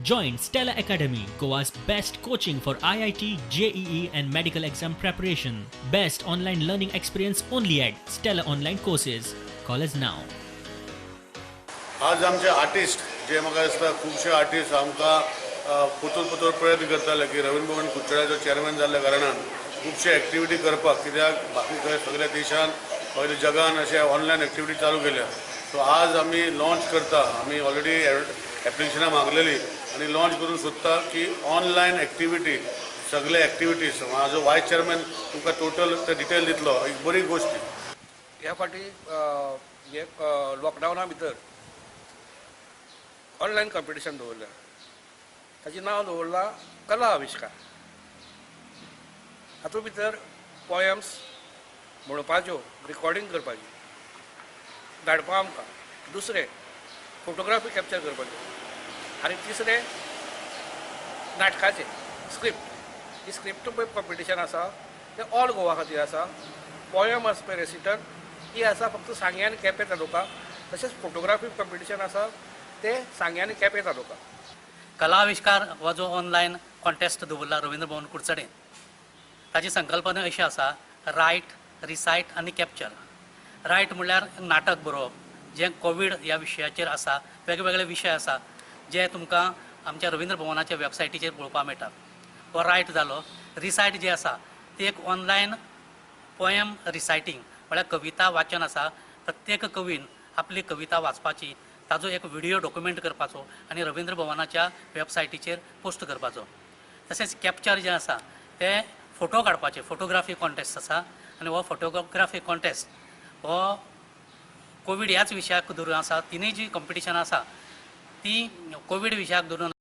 Join Stella Academy, Goa's best coaching for IIT, JEE, and medical exam preparation. Best online learning experience only at Stella Online Courses. Call us now. आज आमचे artist जे म्हाका दिसता खुबशे artist आमकां पुतूर पुतूर प्रयत्न करताले की रवींद्र भवन कुडचड्याचो चेअरमॅन जाल्ल्या कारणान खुबशे एक्टिविटी करपाक, कित्याक बाकी खंय सगळ्या देशान, पयले जगान अशे ऑनलायन एक्टिविटी चालू केल्या. सो आज आमी लॉन्च करता. आमी ऑलरेडी एप्लिकेशनां मागलेली आनी लॉन्च करूंक सोदता की ऑनलायन एक्टिविटी, सगळे एक्टिविटीज. म्हाजो वायस चेअरमॅन तुमकां टोटल ते डिटेल दितलो. एक बरी गोश्ट ही. ह्या फावटी हे लॉकडावना भितर ऑनलायन कॉम्पिटिशन दवरलें. ताचें नांव दवरलां कला आविश्कार. हातूंत भितर पोयम्स म्हणपाच्यो, रिकॉर्डिंग करपाची, धाडपा आमकां. दुसरें, फोटोग्राफी कॅप्चर करपाची आनी तिसरें, नाटकाचें स्क्रिप्ट. ही स्क्रिप्ट पळय कॉम्पिटिशन आसा तें ऑल गोवा खातीर आसा. पोयम आसा पळय रेसिटल, ही आसा फक्त सांगें आनी केपें तालुका. तशेंच फोटोग्राफी कॉम्पिटिशन आसा तें सांगें आनी केपें तालुका. कलाविष्कार हो जो ऑनलायन कॉन्टेस्ट दवरला रवींद्र भवन कुडचडें, ताची संकल्पना अशी आसा: रायट, रिसायट आनी कॅप्चर. रायट म्हणल्यार नाटक बरोवप जें कोवीड ह्या विशयाचेर आसा. वेगवेगळे विशय आसा जे तुमकां आमच्या रवींद्र भवनाच्या वेबसायटीचेर पळोवपाक मेळटा. हो रायट जालो. रिसायट जे आसा ती एक ऑनलायन पोयम रिसायटींग, म्हळ्यार कविता वाचन आसा. प्रत्येक कवीन आपली कविता वाचपाची, ताजो एक व्हिडियो डॉक्युमेंट करपाचो आनी रवींद्र भवनाच्या वेबसायटीचेर पोस्ट करपाचो. तशेंच कॅप्चर जें आसा तें फोटो काडपाचे, फोटोग्राफी कॉन्टेस्ट आसा. आनी हो फोटोग्राफी कॉन्टेस्ट हो कोवीड ह्याच विशयाक धरून आसा. तिनूय जी कॉम्पिटिशन आसा ती कोवीड विशयाक धरून.